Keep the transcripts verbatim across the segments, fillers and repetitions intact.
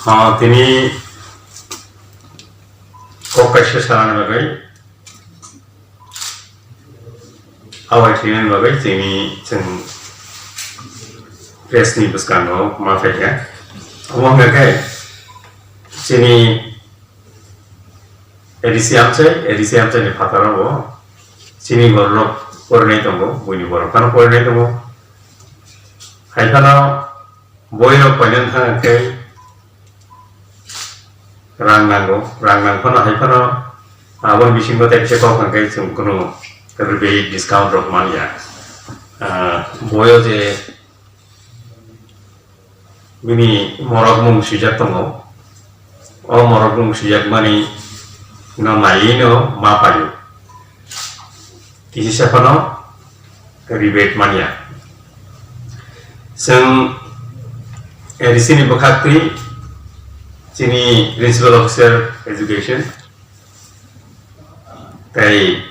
Ah, tini kok kaisa sanani bagwi, awai tini bagwi tini chwng press ni bwskango ma phaikha. Omo hwnkhe chini A D C amchai, A D C amchai ni phataro bo chini borok porinai tongo, buini borok phano porinai tongo. Hai phano boirok painani thang khe rang nango, rang nang phano hai phano aboni bisingo tei kisa kok hwnkhe chwng kunu rebate discount rok manya. Ah, boyo je bini morokmung swijak tongo. O morokmung swijakmani no naiwi no ma paio. Kisi sephano rebate manya. Chwng A D C ni bwkhaktwi chini Principal Officer Education tei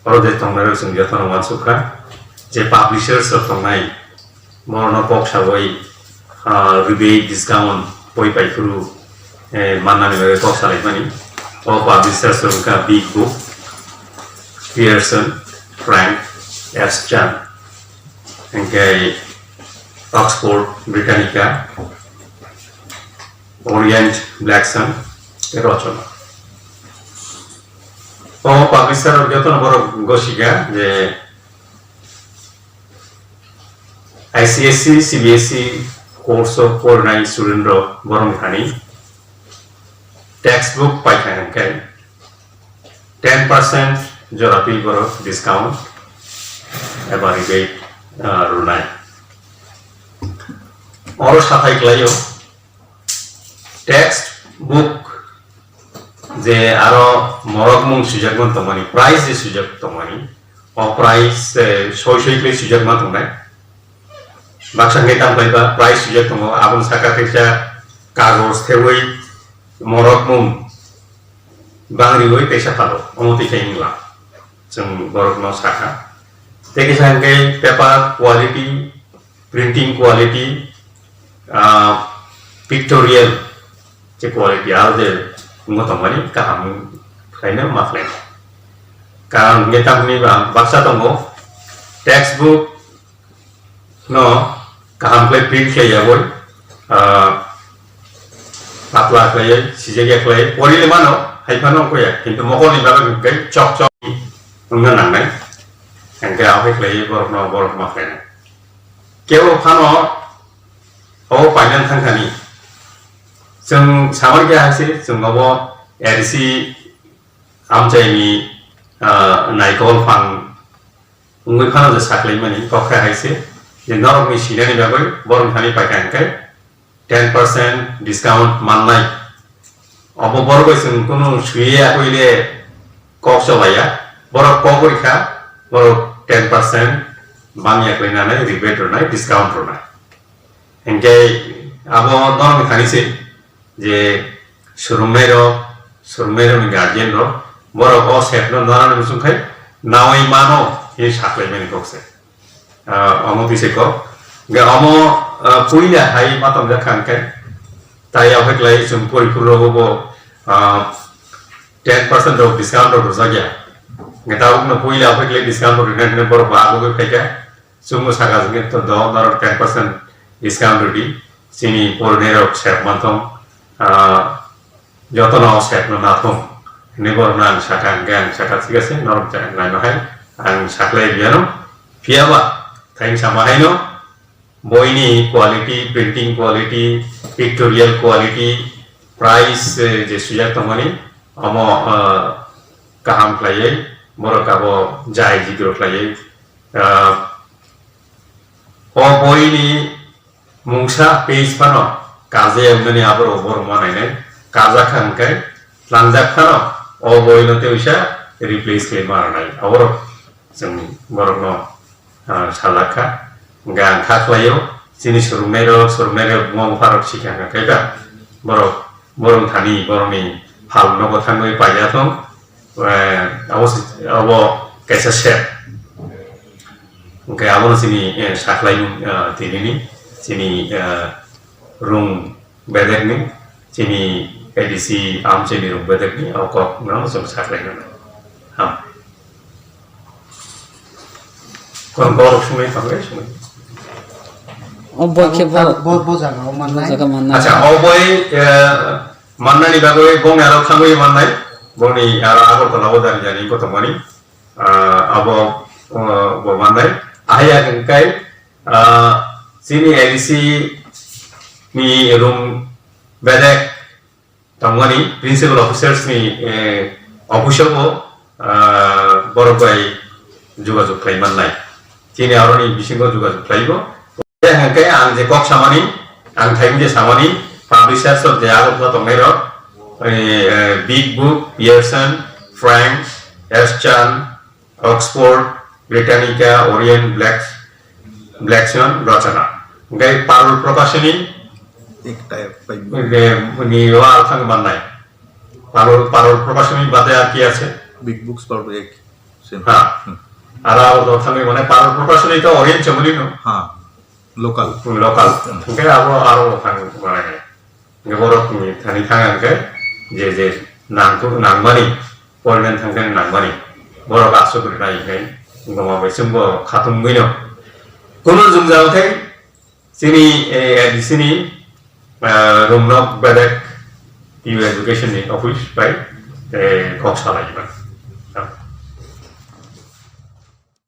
oro je tongnai rok chwng jotono uansukha je publishers rok tongnai borokno kok sawi, ah, rebate discount poi pai phuru, eh, mannani bagwi kok salaimani. O publishers rok wngkha Big Book, Pearson, Frank, Epstein, hingke Oxford Britannica, Orient Blackstone tei Rochona. O publisher rok jotono borok gosika je I C S E, C B S E course o porinai student rok borok ni thani textbook paikha hingke ten percent jora twi borok discount eba rebate, ah, rwnai. Oro sathai klaio. Text book je aro morok mung swijak man tongmani, price je swijak tongmani, o price, eh, soi soi khe swijak man tongnai. Baksa khe tam khlai ba price swijak tongo, aboni saka kaisa kagoj thewi morok mung bang riwi kaisa phalo, omo twi khe wngla. Chwng borokno sakha. Tei kisa hwnkhe paper quality, printing quality, ah, pictorial je quality, aro je wngma tongmani kaham khlaino ma khlaino. Karon hwnkhe tamni ba baksa tongo, textbook no kaham khlai print khlai ya boi, ah, patla khlai, sijak ya khlai, pori le mano, hai phano wngkha ya, kintu mokol ni bagwi hwnkhe chok chok wngna nangnai, hwnkhe ahai khlai borok no borok ma khlai nai. Kebo phano abo painani thangkha ni, chwng samani khe hai se, chwng abo R C amchaini, ah, naikol phang wngwi phano je saklaimani kok khe hai se je norokni sinani bagwi borok thani paikha hwnkhe ten percent discount mannai. Obo borok bai chwng kunu swiya koile kok cholaiya, borok kok bai kha, borok ten percent bangya koi nanai, rebate rwnai, discount rwnai. Hingke abo norokni thani se je swrwngnairok, swrwngnairokni guardianrok, borok o sepno norani muchung khai nawi mano hinwi saklaimani kok se. Ah, omo twi se kok. Hingke omo, ah, puila hai ma tongjak kha hingke, tai aphai klai chwng porikhurrogo bo, ah, ten percent rok discount rok rwjak ya. Hingke tabukno puila aphai klai discount rok rwna hinwi borok bo agugwi phaikha. Chwngno saka hwnkhe to do norok ten percent discount rwdi, chini porinai rok sep manthong, ah, jotono sepno nathong hinwi borokno ang sakha, hwnkhe ang sakha, thik ase, norok naino hai ang saklai riyano, phiyaba thaisa ma haino boini quality, printing quality, pictorial quality, price, eh, je swijak tongmani, omo, ah, kaham khlaiwi borok abo jai jigro khlaiwi, ah, o boini mungsa page phano karjak wngnani aborok borok ma nainai, karjak kha hwnkhe tlangjak phano o boino tei uisa replace khlai ma rwnai, aborok chwng borokno, ah, salak kha. Hwnkhe ang kha khlaio, chini swrwngnairok, swrwngnairok buma bupharok sikha kha khe ba borok, borok thani borokni phal nogo thangwi paija thung. Eh, abo se, abo kaisa sep. Hwnkhe abono chini, eh, saklaimung, eh, tinini chini, eh, rung bedekni, chini A D C amchini rung bedekni o kok no chwng saklaina. Ham. Kon kok sumai thangai sumai. O boi khe bo, bo, bo jaga o mannai. Bo jaga mannai. Acha, o boi, eh, mannani bagwi bongni aro thangwi mannai. Bongni aro Agartala o jani jani ko tongmani. Ah, abo, ah, bo mannai. Ahai ya hingkai, ah, chini A D C ni room bedek tongmani principal officers ni, eh, office o bo, ah, borok bai jogajog khlai mannai. Chini aroni bisingo jogajog khlaibo. Hingke ang je kok samani, ang thaimung je samani, publishers of je Agartala tongnai rok, eh, eh, Big Book, Pearson, Frank, Eschan, Oxford, Britannica, Orion, Black, Blackstone, Rochana. Hingke Parul Prokashoni, Ekta, ekta. Hingke ni wa thang mannai. Parul, Parul Prokashoni bade ar ki ache? Big Books Parul ek. Same. Ha. Hmm. Aro abo thangwi mane Parul Prokashoni to Orion chomoni no. Ha. Local. Local. Hmm. Hingke abo aro thang mane. Hingke borok ni thani thang hingke je je nang tu nang mani. Pormen thang khe nang mani. Borok aswk rwnai hingke. Goma bai chwngbo khatung gwi no. Kuno jwngjal khe Chini, eh, A D C ni, eh, Rumnok Bedek T U Education ni office bai, eh, kok salai ba.